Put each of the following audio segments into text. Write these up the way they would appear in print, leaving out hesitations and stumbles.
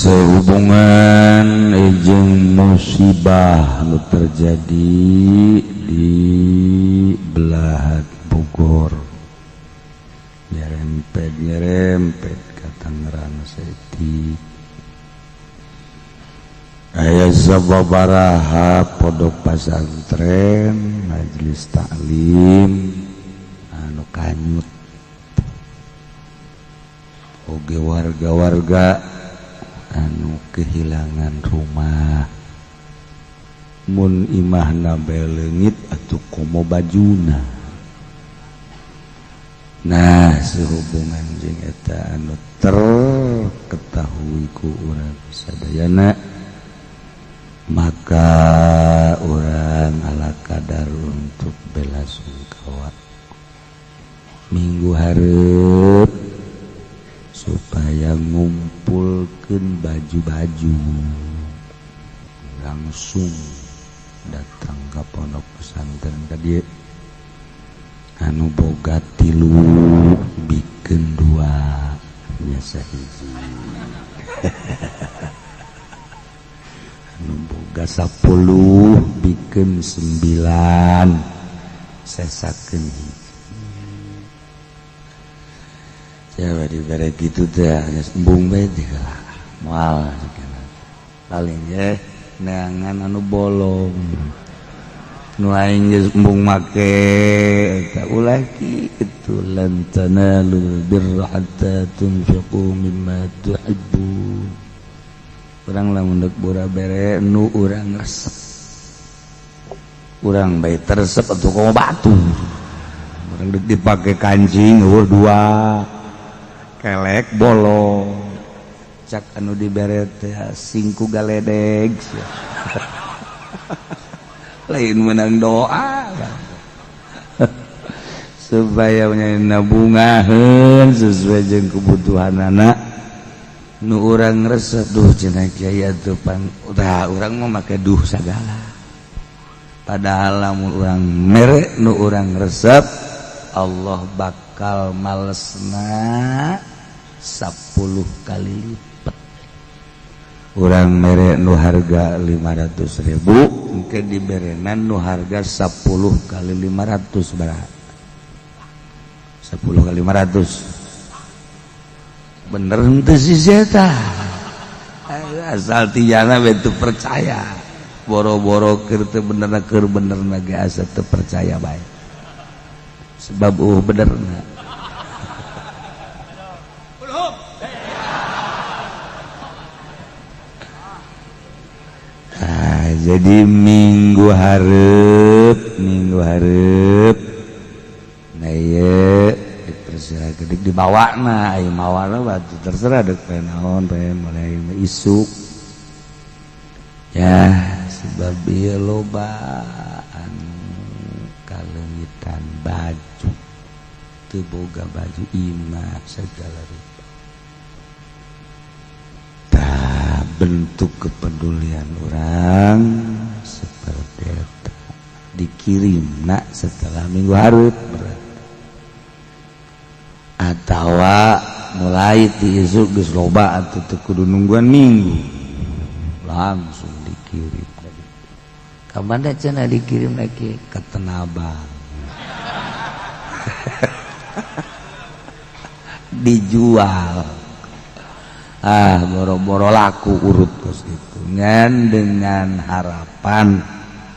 Sehubungan jeung musibah nu terjadi di belahan Bogor, nyerempet nyerempet ka Tangerang saeutik, aya sababaraha pondok pasantren, majelis taklim anu kanyut, oge warga-warga anu kehilangan rumah. Mun imahna bae leungit atuh komo bajuna. Nah, sehubungan jeung eta anu terketahui ku urang sadayana, maka urang ala kadar untuk bela sungkawa minggu hareup supaya ngumpulkan baju-baju, langsung datang ke pondok pesantren ka dieu. Anu boga tilu bikin dua, biasa hiji. Anu boga 10 bikin 9, sesakeun hiji. Siapa dibere gitu teh geus embung bae teh moal paling ye neangan anu bolong nu aing geus embung make eta. Ulah kitu, lan tanalul birra hatta tunfiqu mimma tuhibbun. Urang lamun deuk bura bere nu urang resep, urang bae teresep atuh komo batur. Urang deuk dipake kancing eueuh dua kelek bolong, cak anu dibere teh singku galedeg, lain menang doa supaya nabungaheun sesuai jeung kebutuhan anak nu urang resep. Duh, cenah kiai atuh pan udah urang mah make duh sagala. Padahal lamun urang mere nu urang resep, Allah bakal malesna 10 kali lipat. Urang mere nu harga 500.000, mungkin diberenan nu harga 10 kali 500. Berapa 10 kali 500? Bener henteu sih eta? Asal tijana teu percaya, boro-boro keur teu bener, keur bener ge asa teu percaya bae, sebab benerna. Nah, jadi minggu hareup, minggu hareup, nah ieu dipersilakan dek dibawa. Nah, ayo mawana batu terserah dek poe naon, poe mulai isuk ya, sebab ieu loba anu kaleungitan baju, teu boga baju, imah segala rupa. Tah, bentuk kepedulian urang seperti eta, dikirim nak setelah minggu hareup berarti atawa mulai ti isuk geus loba atuh, teu kudu nungguan minggu, langsung dikirim. Ka mana cenah dikirim lagi? Ke Tenabang dijual. Ah, boro-boro laku urut kos itu ngan dengan harapan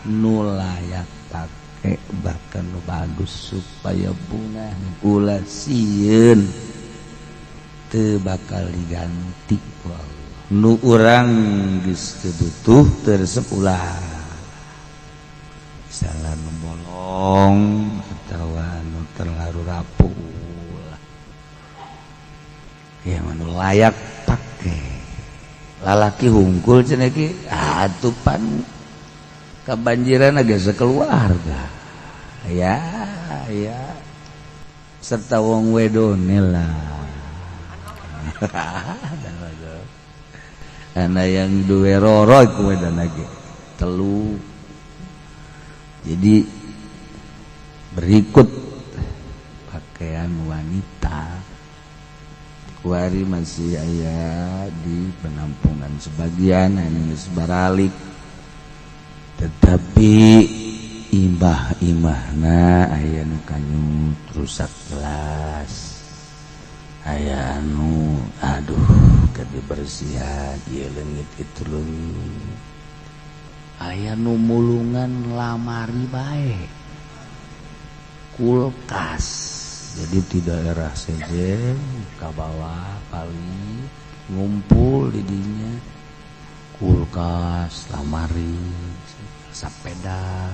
nu layak pakai, bahkan nu bagus, supaya bunga ulah sieun teu bakal diganti ku Allah. Nu urang geus teu butuh, teu resep, ulah. Misalnya nu bolong atawa nu terlalu rapuh ya, nu layak pakai. Lalaki hungkul cenah ki atuh pan kebanjiran agak sekeluarga ya, ya serta wong wedone lah. Ana yang duwe roro iku wedan lagi telu. Jadi berikut pakaian wanita. Kuari masih aya di penampungan sebagian anu geus baralik, tetapi imah-imahna aya nu kanyut, rusak jelas, aya anu aduh keur dibersihan ieu leungit, itu leungit, aya nu mulungan lamari bae, kulkas. Jadi di daerah sejen ka bawah paling ngumpul di dinya kulkas, lamari, sepeda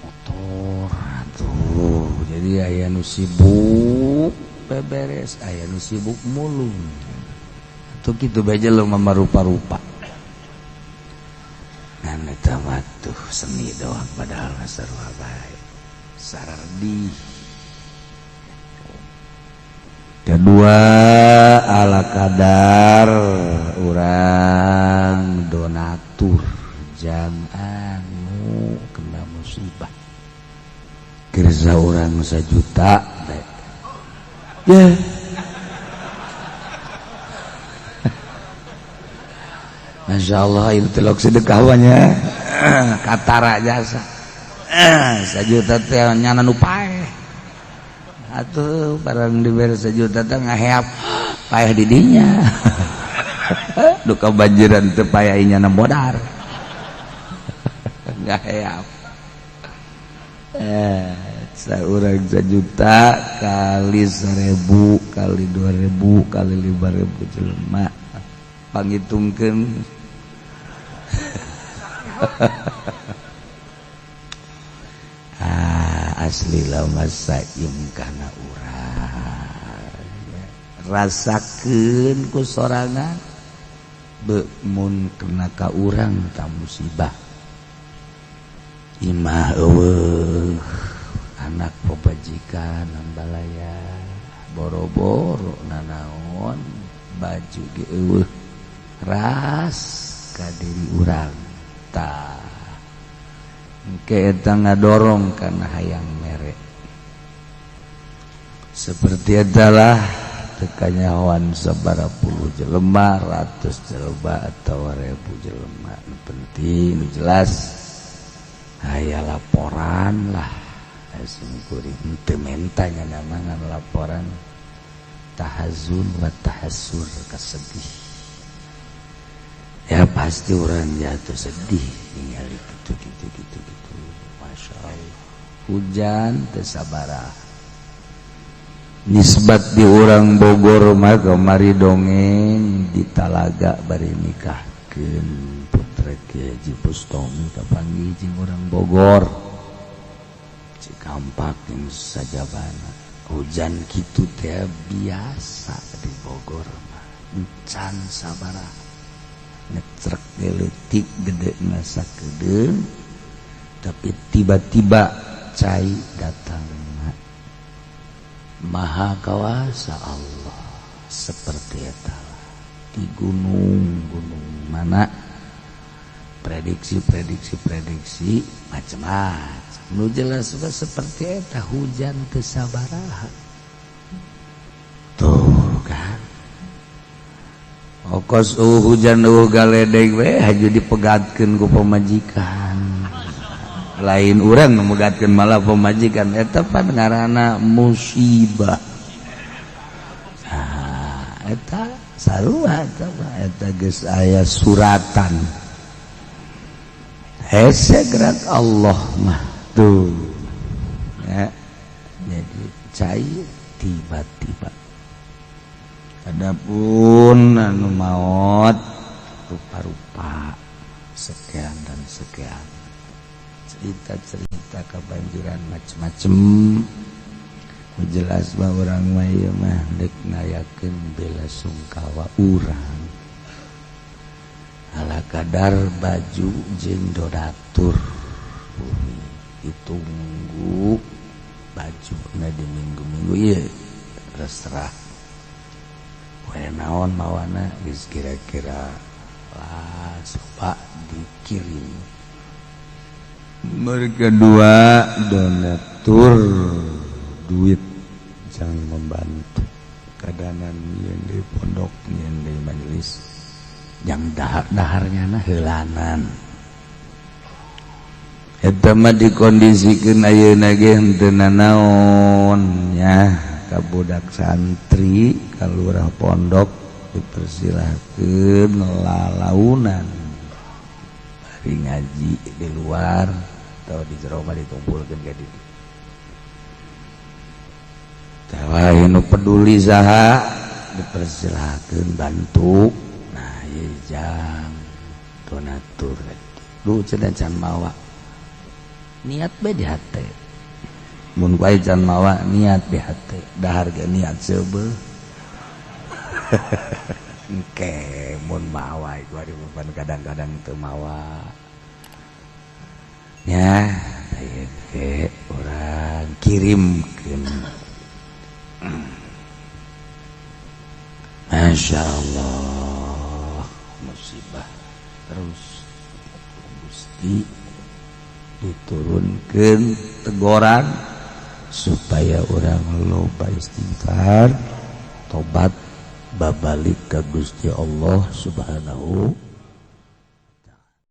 motor. Tuh, jadi aya nu sibuk beberes, aya nu sibuk mulung. Tuh, kitu bae jelema rupa-rupa. Ngan eta mah tuh seni doang, padahal sarua bae sarardi. Kedua, ala kadar urang donatur jangan anu kena musibah. Kerja urang 1 juta bae ya. Masya Allah, itu telok sedekah nya katara jasa 1 juta teh nyana nu paeh atuh. Barang diberi 1 juta teh ngaheap, paeh di dinya. Duka banjiran teu payah nyana modar ngaheap. Seorang 1 juta kali 1.000 kali 2.000 kali 5.000 jelema, pangitungkeun. Ah, asli lama saim kana urang rasakeun ku sorangan mun kena ka urang ta musibah, imah eueuh, anak pamajikan balaya, boro-boro nanaon, baju ge eueuh, ras ka diri urang. Tah, engke eta ngadorong kana hayang mere. Seperti adalah teu kanyahoan sabara puluh jelema, ratus jelema atau ribu jelema. Nu penting, nu jelas aya laporan lah. Kuring teu menta nya ngan laporan tahazun wa tahassur, kasedih. Ya, pasti orang jatuh sedih ningali gitu gitu gitu gitu. Masya Allah, hujan teu sabaraha nisbat di urang Bogor mah. Kamari dongeng di Talaga bari nikahkeun putra Ki Haji Bustomi, kapanggih jeung urang Bogor Cikampak jeung sajabana. Hujan kitu teh biasa di Bogor mah, encan sabaraha ngecrek leutik, gede sakedeung, tapi tiba-tiba cai datang. Maha kawasa Allah. Seperti eta di gunung-gunung mana prediksi prediksi prediksi macam-macam. Nu jelas sudah seperti eta, hujan teu sabaraha tuh kan. Okos hujan galedeg we haju dipegatkeun ku pamajikan. Lain urang nu megatkeun, malah pamajikan. Eta pan ngaranna musibah. Nah, eta sarua eta mah, eta geus aya suratan. Hese gerak Allah mah tuh ya. Jadi cair tiba-tiba. Adapun anu maot rupa-rupa sekian dan sekian, cerita-cerita kebanjiran macem-macem. Jelas bahwa urang mah ieu mah dek ngayakeun bela sungkawa urang ala kadar baju jeung donatur. Bumi ditunggu baju na di minggu-minggu ieu, terserah poe naon mawana geus kira-kira lah, coba dikirim. Kedua, donatur duit, jangan membantu. kadanan yang di pondok, yang di majelis, yang dahar-daharnya nah heulanan. Eta mah dikondisikeun ayeuna ge henteu nanaon nya ka budak santri, ka lurah pondok dipersilahkeun lalaunan bari ngaji di luar atau di jero mah dikumpulkeun ka ditu. Tah, nu peduli saha dipersilahkeun bantu. Nah, ieu jang donatur. Duh, cenah can mawa, niat be di hate. Mun ku can mawa, niat di hate, dahar ge niat seubeuh. Engke mun mawa iku ari kadang-kadang teu mawa nya. Ieu ge urang kirimkeun. Masya Allah, musibah terus. Gusti diturunkan teguran supaya orang loba istighfar, tobat, babalik ke Gusti Allah Subhanahu.